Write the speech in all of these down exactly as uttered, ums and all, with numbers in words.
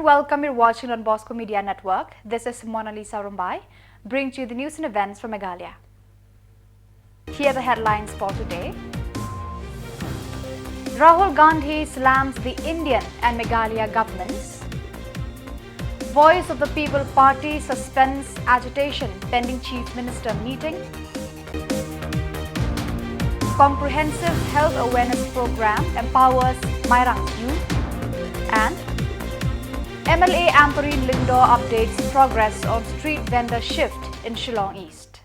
Welcome, you're watching Don Bosco Media Network. This is Mona Lisa Rumbai, bringing to you the news and events from Meghalaya. Here are the headlines for today. Rahul Gandhi slams the Indian and Meghalaya governments. Voice of the People Party suspends agitation pending Chief Minister meeting. Comprehensive health awareness program empowers Mairang youth. And M L A Ampareen Lyngdoh updates progress on street vendor shift in Shillong East.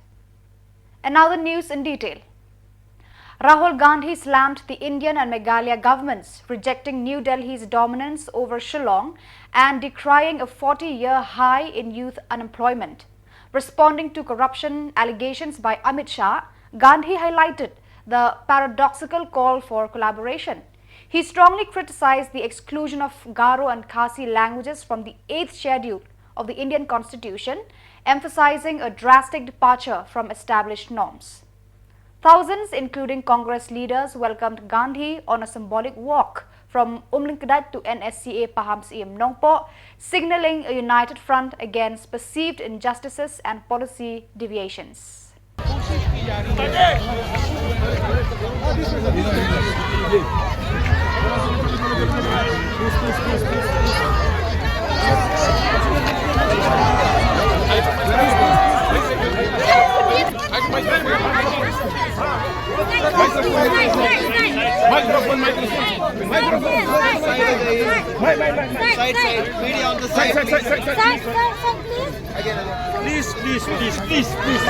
And now the news in detail. Rahul Gandhi slammed the Indian and Meghalaya governments, rejecting New Delhi's dominance over Shillong and decrying a forty-year high in youth unemployment. Responding to corruption allegations by Amit Shah, Gandhi highlighted the paradoxical call for collaboration. He strongly criticized the exclusion of Garo and Khasi languages from the eighth schedule of the Indian Constitution, emphasizing a drastic departure from established norms. Thousands, including Congress leaders, welcomed Gandhi on a symbolic walk from Umlyngkdait to N S C A Pahamsyiem Nongpoh, signaling a united front against perceived injustices and policy deviations. Microphone, microphone. Microphone. Side, side. Media on the side, side, side, side, side. Side, side, side, please. Please, please, please, please, please.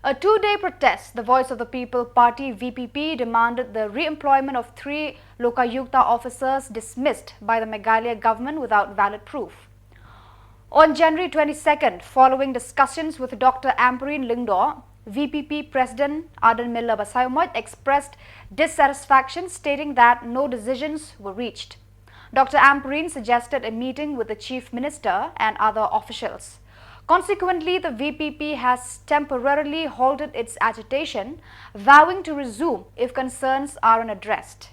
A two-day protest, the Voice of the People Party, V P P, demanded the re-employment of three Lokayukta officers dismissed by the Meghalaya government without valid proof. On January twenty-second, following discussions with Doctor Ampareen Lyngdoh, V P P President Ardent Miller Basaiawmoit expressed dissatisfaction, stating that no decisions were reached. Doctor Ampareen suggested a meeting with the Chief Minister and other officials. Consequently, the V P P has temporarily halted its agitation, vowing to resume if concerns aren't addressed.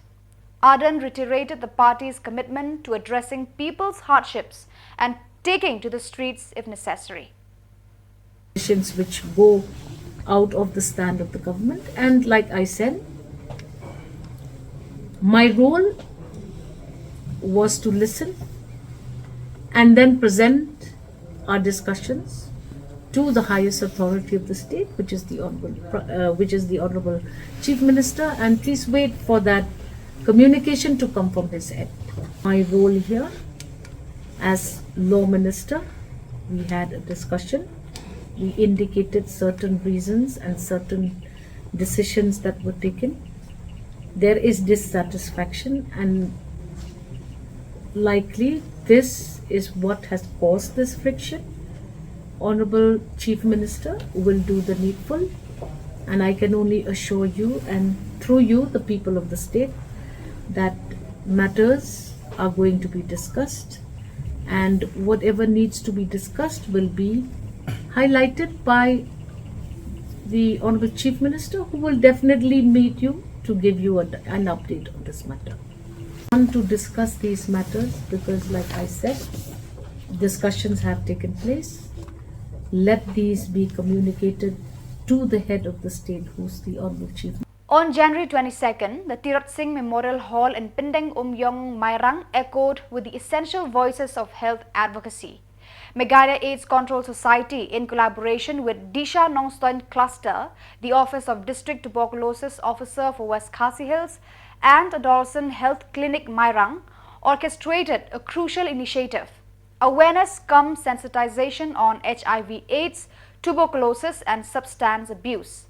Ardent reiterated the party's commitment to addressing people's hardships and taking to the streets if necessary. Decisions which go out of the stand of the government. And like I said, my role was to listen and then present our discussions to the highest authority of the state, which is the Honorable Pro-, uh, which is the Honorable Chief Minister, and please wait for that communication to come from his end. My role here as Law Minister, we had a discussion. We indicated certain reasons and certain decisions that were taken. There is dissatisfaction, and likely this is what has caused this friction. Honorable Chief Minister will do the needful, and I can only assure you and through you, the people of the state, that matters are going to be discussed, and whatever needs to be discussed will be highlighted by the Honorable Chief Minister, who will definitely meet you to give you a, an update on this matter. Want to discuss these matters because, like I said, discussions have taken place. Let these be communicated to the head of the state, who's the Honorable Chief. On January twenty-second, the Tirot Sing Memorial Hall in Pindeng Umyong, Mairang, echoed with the essential voices of health advocacy. Meghalaya AIDS Control Society, in collaboration with Disha Nongstoiñ Cluster, the Office of District Tuberculosis Officer for West Khasi Hills, and Adolescent Health Clinic Mairang, orchestrated a crucial initiative, awareness cum sensitization on H I V AIDS, tuberculosis, and substance abuse.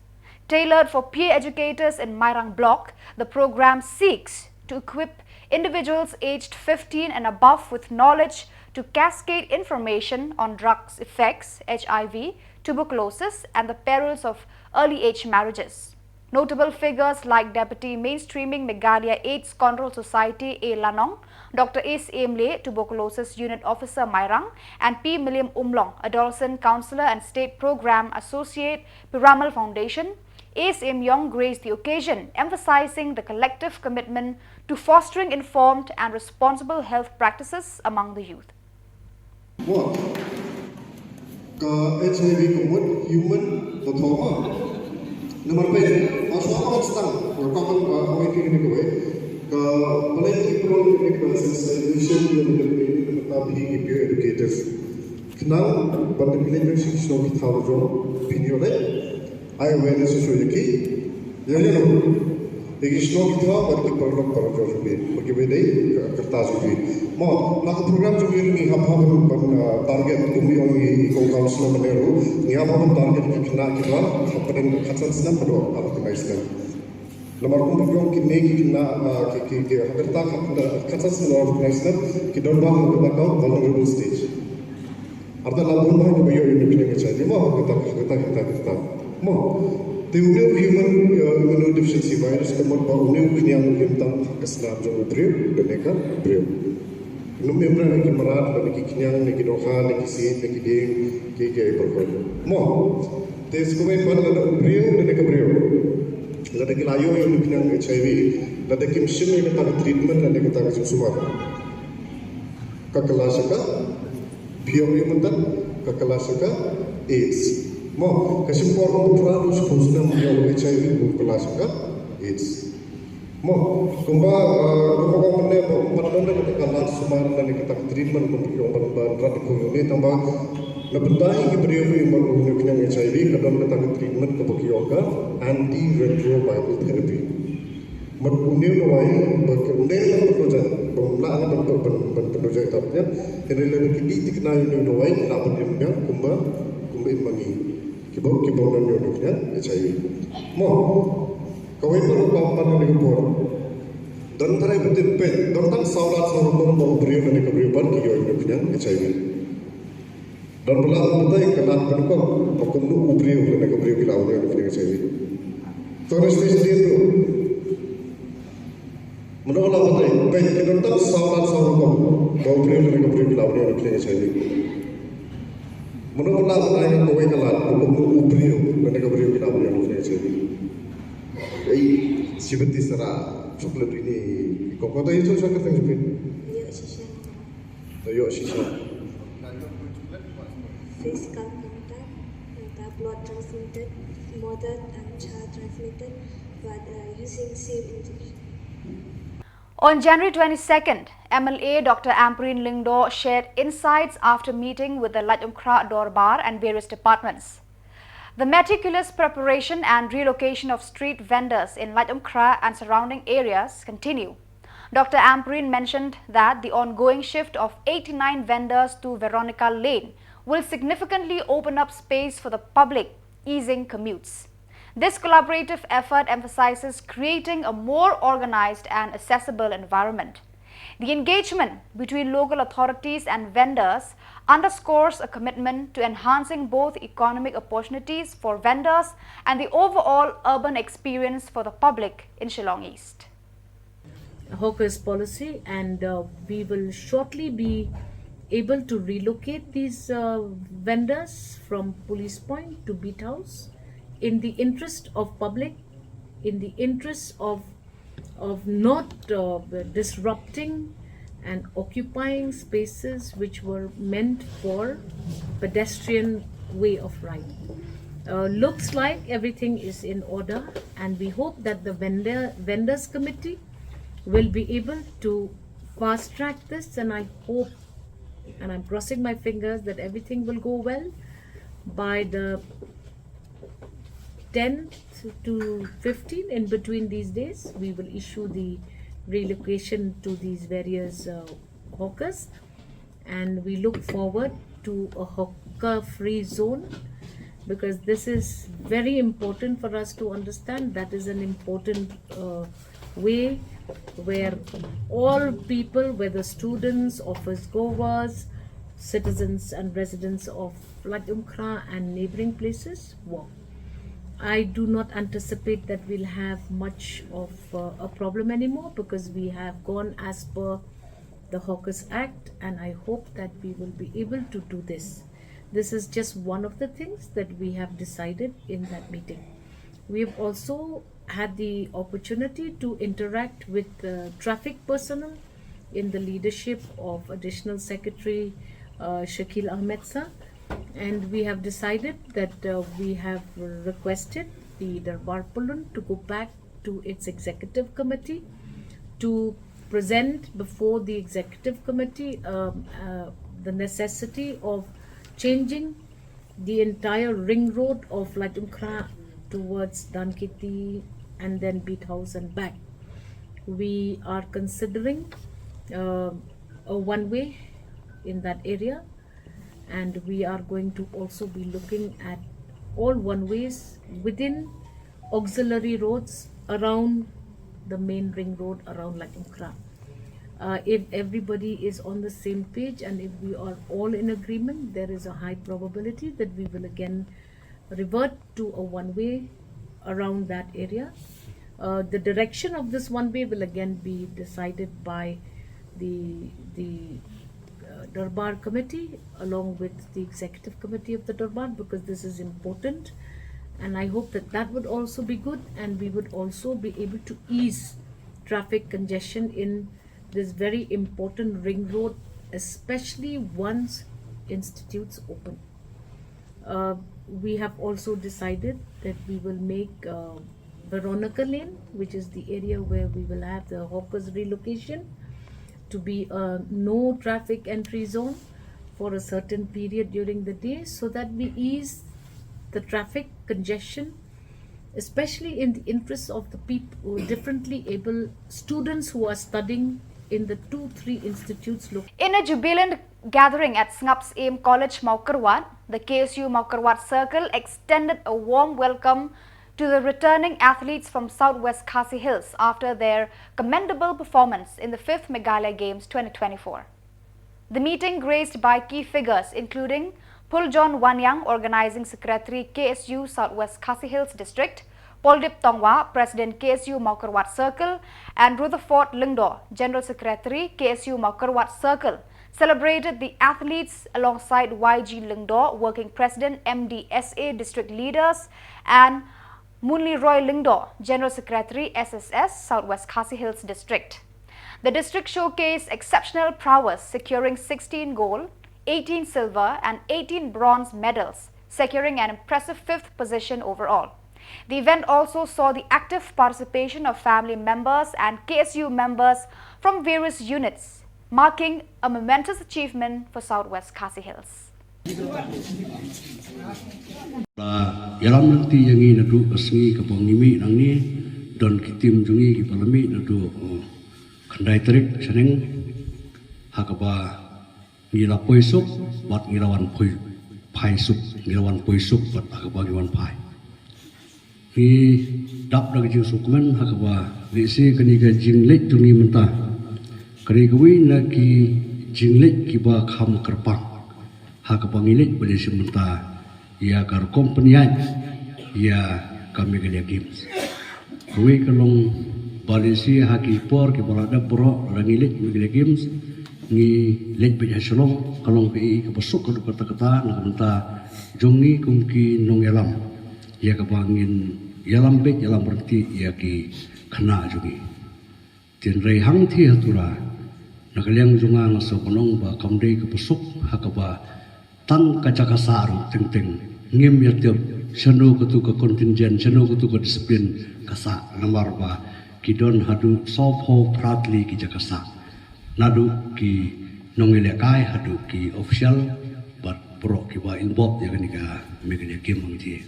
Tailored for peer educators in Mairang Block, the program seeks to equip individuals aged fifteen and above with knowledge to cascade information on drugs effects, H I V, tuberculosis, and the perils of early age marriages. Notable figures like Deputy Mainstreaming Meghalaya AIDS Control Society A Lanong, Doctor S M Lay, Tuberculosis Unit Officer Mairang, and P Milliam Umlong, Adolescent Counselor and State Program Associate, Piramal Foundation, A S M Yong, graced the occasion, emphasizing the collective commitment to fostering informed and responsible health practices among the youth. Mo, ka H I V ka mut human ba thaw ma. Namar peit, ma shuwa ka wan stang, ka ka kan, uh, away ki ni kawei. Ka balai ki prong ni ka sensitization ni ka ni ka ta phi ki peer educators. Khnang ban da kylli ki shnong ki thaw jong phi ni oleh. Ai awareness shu ïa ki. Ïa ïa no. Ïa ki shnong ki thaw bad ki paralok parajor jong ki. Bad ki ba dei ka kertas jong ki. Mo, na ka program jong ki ngi hap hap ban, ban, uh, target kum ïong ngi i kong council mane ruh. Ngi hap hap ban target ki khynnah kiba hapdeng ka khatsan snem haduh arphew khyndai snem. Namar kum ïong kine ki khynnah, uh, ki, ki, ki ha ka rta khatsan snem arphew khyndai snem ki don ba ha ka vulnerable stage. Arda la bun ba ki ba ïoh ïa une u khñiang H I V mo, kata, kata, kata, kata. Mo. Te une u human, uh, immunodeficiency virus ka mut ba une u khñiang u im tang ha ka snam jong u briew, da ne ka briew. Ym im re na ki mrad, na ki khñiang, na ki dohkha, na ki siej, na ki dieng, ki, ki ai por ko. Mo. Te skumai pat lada u briew, da ne ka briew. Lada ki la ïoh ïa une u khñiang H I V, lada kim shim ïa kata ka treatment, lada kata ka jingsumar. Ka kylla sha ka phi ong ïa mynta ka kylla sha ka AIDS. Mo, ka shim por kumba phra haduh shiphew snem ïa u H I V u kylla sha ka AIDS. Mo, kumba, ah, kumba ka mynne ba, ba don da kata ka lad sumar lane kata ka treatment kumba ki ong ban, ban rat kum ïa une tang ba na bynta ïa ki briew ba ïa u khñiang H I V ka don kata ka treatment kaba ki ong ka antiretroviral therapy. Bad une u dawai ba ki ong dei ban pyndoh jait, ba ym lah ban, ban, ban, ban pyndoh jait ïa ka khñiang. Hynrei lada ki dih thikna ïa une u dawai ki lah ban im biang kumba, kumba im ma ngi kiba, kiba don ïa une u khñiang H I V. Mo, kawei pat ka bam pat kane ka por. Don trai ba tip peit, don tang saw lad saw rukom ba u briew lane ka briew pat ki ïoh ïa une u khñiang H I V. Don ba lah ban batai ka lad ka rukom ba kumno u briew lane ka briew ki la ïoh ïa une u khñiang H I V. To na stage dien ruh. Mano ba lah batai, peit ki don tang saw lad saw rukom ba u briew lane ka briew ki la ïoh ïa une u khñiang H I V. Mano ba lah batai kawei ka lad ba kumno u briew lane ka briew ki la ïoh ïa une u khñiang H I V. Ei, shibiti sara chocolate ini ko ko to ito chocolate ni. Ïoh shisha. To ïoh shisha. Face contact, uh, blood transmitted, mother and child transmitted, but, uh, using same injection. On January twenty-second, M L A Doctor Ampareen Lyngdoh shared insights after meeting with the Laitumkhrah Dorbar and various departments. The meticulous preparation and relocation of street vendors in Laitumkhrah and surrounding areas continue. Doctor Ampareen mentioned that the ongoing shift of eighty-nine vendors to Veronica Lane will significantly open up space for the public, easing commutes. This collaborative effort emphasizes creating a more organized and accessible environment. The engagement between local authorities and vendors underscores a commitment to enhancing both economic opportunities for vendors and the overall urban experience for the public in Shillong East. Hawkers policy, and, uh, we will shortly be able to relocate these, uh, vendors from Police Point to Beat House in the interest of public, in the interest of, of not, uh, disrupting and occupying spaces which were meant for pedestrian way of ride. Uh, looks like everything is in order, and we hope that the vendor, vendors committee will be able to fast track this, and I hope And I'm crossing my fingers that everything will go well. By the tenth to fifteen, in between these days, we will issue the relocation to these various uh, hawkers, and we look forward to a hawker free zone, because this is very important for us to understand. That is an important uh, way where all people, whether students, office goers, citizens and residents of Laitumkhrah and neighboring places, work. I do not anticipate that we'll have much of uh, a problem anymore, because we have gone as per the Hawkers Act, and I hope that we will be able to do this. This is just one of the things that we have decided in that meeting. We have also had the opportunity to interact with the traffic personnel in the leadership of Additional Secretary uh, Shakil Ahmed sir, and we have decided that uh, we have requested the Darbar Pulun to go back to its executive committee to present before the executive committee um, uh, the necessity of changing the entire ring road of Laitumkhrah towards Dhankheti and then Beet House and back. We are considering uh, a one way in that area, and we are going to also be looking at all one ways within auxiliary roads around the main ring road around Laitumkhrah. Uh, if everybody is on the same page and if we are all in agreement, there is a high probability that we will again revert to a one way around that area. Uh, the direction of this one way will again be decided by the the uh, Darbar committee along with the executive committee of the Darbar, because this is important, and I hope that that would also be good, and we would also be able to ease traffic congestion in this very important ring road, especially once institutes open. Uh, we have also decided that we will make uh, Veronica Lane, which is the area where we will have the hawkers relocation, to be a no traffic entry zone for a certain period during the day, so that we ease the traffic congestion, especially in the interests of the people, differently able students who are studying in the two, three institutes located. In a jubilant gathering at Sngap Syiem College, Mawkyrwat, the K S U Mawkyrwat Circle extended a warm welcome to the returning athletes from Southwest Khasi Hills after their commendable performance in the fifth Meghalaya Games twenty twenty-four. The meeting graced by key figures including Phuljohn Wanniang, Organizing Secretary, K S U Southwest Khasi Hills District, Poldip Tongwa, President, K S U Mawkyrwat Circle, and Rutherford Lyngdoh, General Secretary, K S U Mawkyrwat Circle, celebrated the athletes alongside Y G Lyngdoh, Working President, M D S A District Leaders, and Munli Roy Lyngdoh, General Secretary, S S S, Southwest Khasi Hills District. The district showcased exceptional prowess, securing sixteen gold, eighteen silver, and eighteen bronze medals, securing an impressive fifth position overall. The event also saw the active participation of family members and K S U members from various units, marking a momentous achievement for Southwest Khasi Hills. La ïalam lynti ïa ngi naduh ka sngi kaba ngi mih nangne, don ki team jong ngi kiba la mih naduh, uh, khyndai tarik shaneng, ha kaba ngi la poi suk bad ngi la wan poi phai suk, ngi la wan poi suk bad ha kaba ngi wan phai. Ngi dap da ka jingsngewkmen ha kaba lehse kane ka jingleit jong ngi mynta ka dei kawei na ki jingleit kiba kham kyrpang ha kaba ngi leit ba lehse mynta ïa ka rukom pynïaid ïa ka Meghalaya Games. Kawei ka long ba lehse ha ki por kiba la dep baroh lada ngi leit Meghalaya Games ngi leit beit ha Shillong, ka long kaei kaba suk haduh katta katta na ka bynta jong ngi kum ki nongïalam ïa kaba ngin ïalam beit ïalam ryntih ïa ki khynnah jong ngi. Hynrei hangtei ha Tura na ka liang jong nga nga sngewbha ban ong ba kam dei kaba suk ha kaba tang ka jaka sah ruh teng teng ngim ïatip shano katu ka contingent, shano katu ka discipline ka sah, namar ba ki don haduh sawphew phra tylli ki jaka sah. Naduh ki nongïalehkai haduh ki official bad baroh kiba involve ïa kane ka Meghalaya Game hangtei.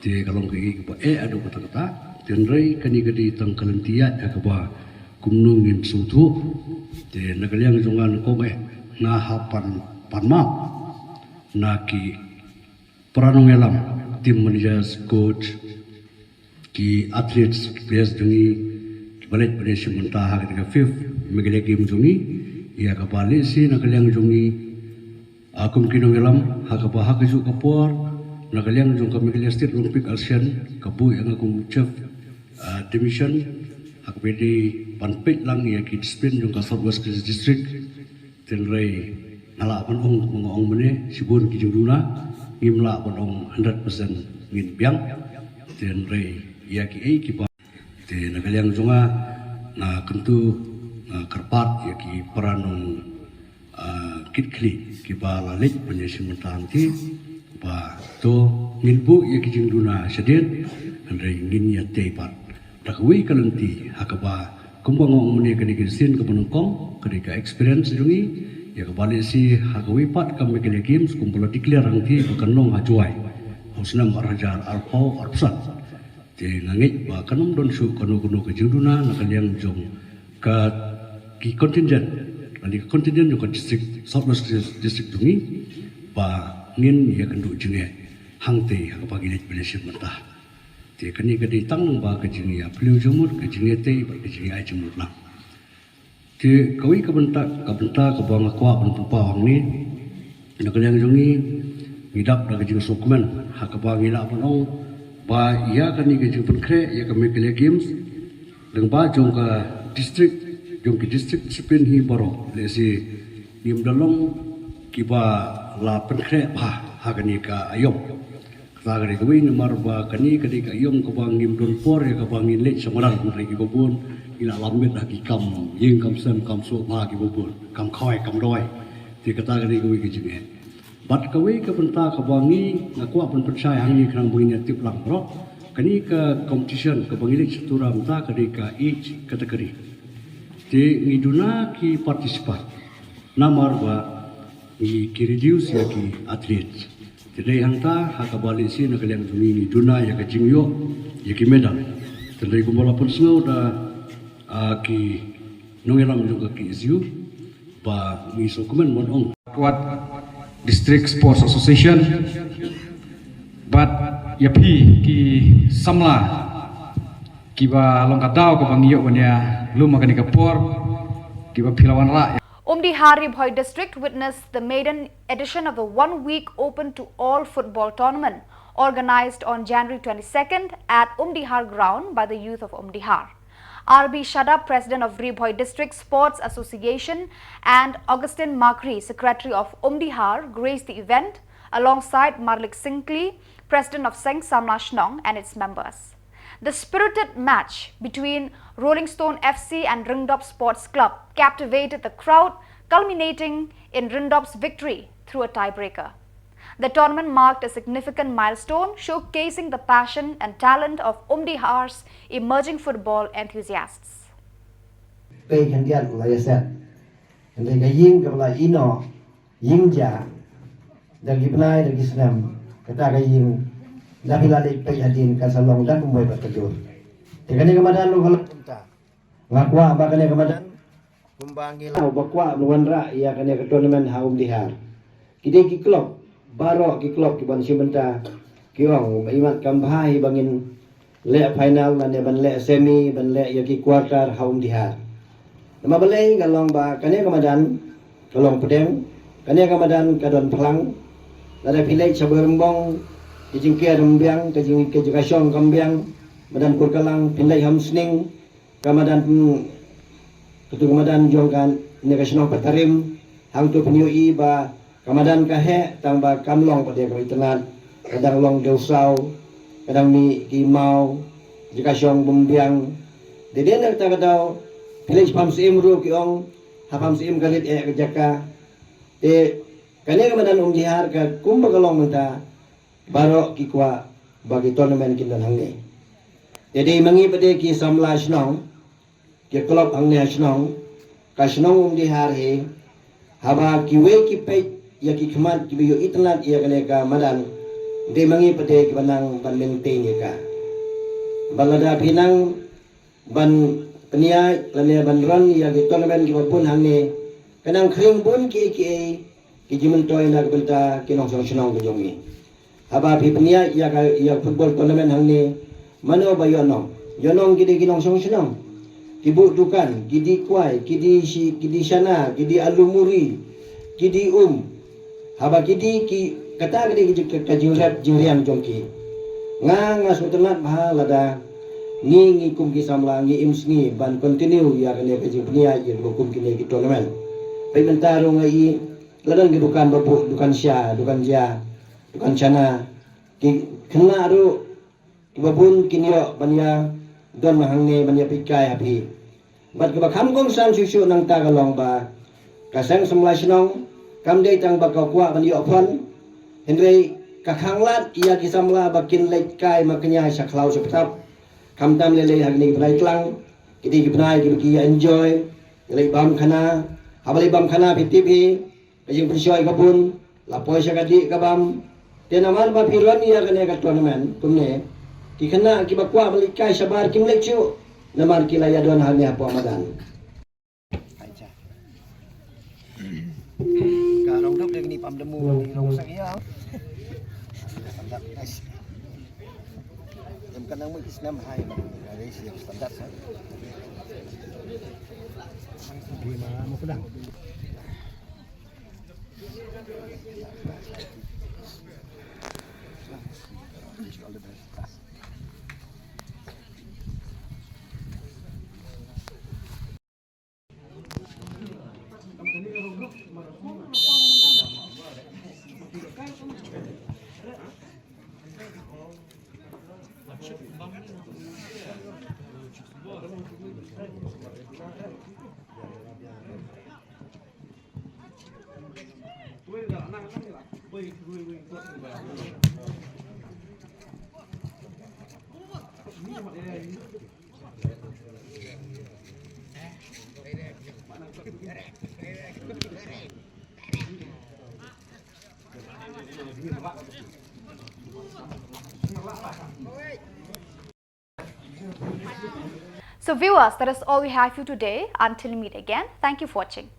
Te ka long kaei kaba eh haduh katta katta. Te hynrei kane ka dei tang ka lynti ïaid ha kaba kumno ngin sngewthuh. Te na ka liang jong nga, kong eh, nga hap ban, ban map na ki para nongïalam, team managers, coach, ki athletes, ki players jong ngi kiba leit ban ïashim bynta ha kane ka fifth Meghalaya Game jong ngi, ïa kaba lehse na ka liang jong ngi, ah, kum ki nongïalam, ha kaba ha kajuh ka por na ka liang jong ka Meghalaya State Olympic Association, ka buh ïa nga kum chief, ah, division, ha kaba dei ban peit lang ïa ki discipline jong ka South West Khasi District. Te hynrei nga lah ban ong, nga ong mynne, shibun ki jingduna, ngim lah ban ong hundred percent ngin biang. Te hynrei ïa kiei kiba, te na ka liang jong nga, nga kyntu, nga kyrpad ïa ki para nong, ah, kit khlieh kiba la leit ban ïashim bynta hangtei, ba to ngin buh ïa ki jingduna shadien, hynrei ngin ïatei pat da kawei ka lynti, ha kaba kumba nga ong mynne, ka dei ka sien kaba nyngkong, ka dei ka experience jong ngi, ïa kaba lehse ha kawei pat ka Meghalaya Games kumba la declare hangtei ba kan long ha Jowai ha u snem ar hajar arphew arphew san. Te nga ngeit ba kan ym don shuh kano kano ka jingduna na ka liang jong ka, ki contingent, lane ka contingent jong ka district, South West District jong ngi, ba ngin ïakynduh jingeh hangtei ha kaba ngi leit ban ïashim bynta. Te kane ka dei tang lyngba ka jingïaphylliew jingmut, ka jingïatei bad ka jingïaid jingmut lang. Te kawei ka bynta, ka bynta kaba nga kwah ban pynpaw hangne, na ka liang jong ngi, ngi dap da ka jingsngewkmen ha kaba ngi lah ban ong ba ïa kane ka jingpynkhreh ïa ka Meghalaya Games lyngba jong ka district, jong ki district discipline hi baroh, lehse ngim da long kiba la pynkhreh bha ha kane ka aïom. Kata ka dei kawei namar ba kane ka dei ka aïom kaba ngim don por ïa kaba ngin leit sha madan, hynrei kiba bun ngi la lam beit ha ki kam ïing kam sem, kam soh bha kiba bun, kam khawai kam dawai. Te kata ka dei kawei ka jingeh. Bad kawei ka bynta kaba ngi, nga kwah ban pynshai hangne khnang ba ngin ïa tip lang baroh, kane ka competition kaba ngi leit sha Tura mynta ka dei ka age category. Te ngi duna ki participant namar ba ngi, ki reduce ïa ki athletes. Te dei hangta ha kaba lehse na ka liang jong ngi ngi duna ïa ka jingïoh ïa ki medal. Te dei kumba la pynsngew da, ah, ki nongïalam jong ka K S U ba ngi sngewkmen ban ong. Kwah District Sports Association bad ïa phi ki samla kiba long ka daw kaba ngi ïoh ban ïa lum ha kane ka por, kiba phi la wanrah. Umdihar, Ri Bhoi District witnessed the maiden edition of the one-week open to all football tournament organized on January twenty-second at Umdihar ground by the youth of Umdihar. R B Shada, President of Ri Bhoi District Sports Association, and Augustine Makri, Secretary of Umdihar, graced the event alongside Marlik Singkli, President of Seng Samla Shnong, and its members. The spirited match between Rolling Stone F C and Ringdop Sports Club captivated the crowd, culminating in Ringdop's victory through a tiebreaker. The tournament marked a significant milestone, showcasing the passion and talent of Umdihar's emerging football enthusiasts. Pei khyndiat la ïaset. Hynrei ka ïing kaba la ïehnoh, ïing ja, da ki bnai da ki snem, kata ka ïing, da phi la leit peit hadien kan sa long da kumwei pat ka jur. Te kane ka madan ruh ka long kumta. Nga kwah ba kane ka madan, kumba ngi la, ba kwah ban wanrah ïa kane ka tournament ha Umdihar. Ki dei ki club, baroh ki club kiban shim bynta, ki ong ba imat kam bha hi ba ngin leh final lane ban leh semi, ban leh ïa ki quarter ha Umdihar. Namar balei? Ka long ba kane ka madan ka long pdeng, kane ka madan ka don phlang. Lada phi leit sha Bhoirymbong, ka jingker ym biang, ka jing, ka jaka shong kam biang. Madan Kurkalang, phin leit ha Umsning, ka madan, hmm, katu ka madan jong kane ka shnong Patarim, hangto phin ïohi ba ka madan ka heh, tang ba kam long pat de ka itynnad, ka dang long dewsaw, ka dang mih ki maw, jaka shong bym biang. Te dei na kata ka daw, phi leit sha Pamsyiem ruh ki ong, ha Pamsyiem ka rit eh ka jaka. Te kane ka madan Umdihar ka kumba ka long mynta, baroh ki kwah ba ki tournament kin don hangne. Te dei ma ngi pat de ki samla shnong, ki club hangne ha shnong, ka shnong Umdihar hi, Haba kiwei ki peit ïa ki khmat kiba ïohi tynnad ïa kane ka madan, dei ma ngi pat kiba nang ban maintain ïa ka. Bad lada phi nang ban pynïaid lane ban run ïa ki tournament kiba bun hangne, ka nang khring bun kiei kiei ki jingmyntoi na ka bynta ki nongshong shnong ka jong ngi. Haba phi pynïaid ïa ka, ïa ka football tournament hangne, mano ba ïohnong? Ïohnong ki dei ki nongshong shnong. Ki buh dukan, ki die kwai, ki die shi, ki die shana, ki die alu muri, ki die um. Haba ki die ki, kata ka dei ka jing, ka jingrep jingriang jong ki. Nga, nga sngewtynnat bha lada ngi, ngi kum ki samla ngi im sngi ban continue ïa kane ka jingpynïaid ïa kaba kum kine ki tournament. Peit mynta ruh nga i la don ki dukan ba buh, dukan sha, dukan ja, dukan shana. Ki khynnah ruh kiba bun kin ïoh ban ïa don hangne ban ïa peitkai ha phi. Bad kaba kham kongsan shuh shuh nangta ka long ba ka seng samla shnong kam dei tang ba ka kwah ban ïoh fund, hynrei ka khanglad ïa ki samla ba kin leit kai ma kñia sha khlaw sha btap. Khamtam lei lei ha kine ki bnai tlang, ki dei ki bnai kiba ki ïa enjoy, ki leit bam khana. Haba leit bam khana phi tip hi, ka jingpynshoi ka bun, la poi sha ka dih ka bam. Te namar ba phi run ïa kane ka tournament kumne, ki khynnah kiba kwah ban leit kai shabar kim leit shuh, namar ki la ïa don hangne hapoh madan. Ka rong dok dei kini pam demu ni rong sak ïa. Standard, guys. Em kan nang mui ki snem hai ba. Ada isi yang standard, ha. Di mana mau pedang? So viewers, that is all we have for today. Until we meet again, thank you for watching.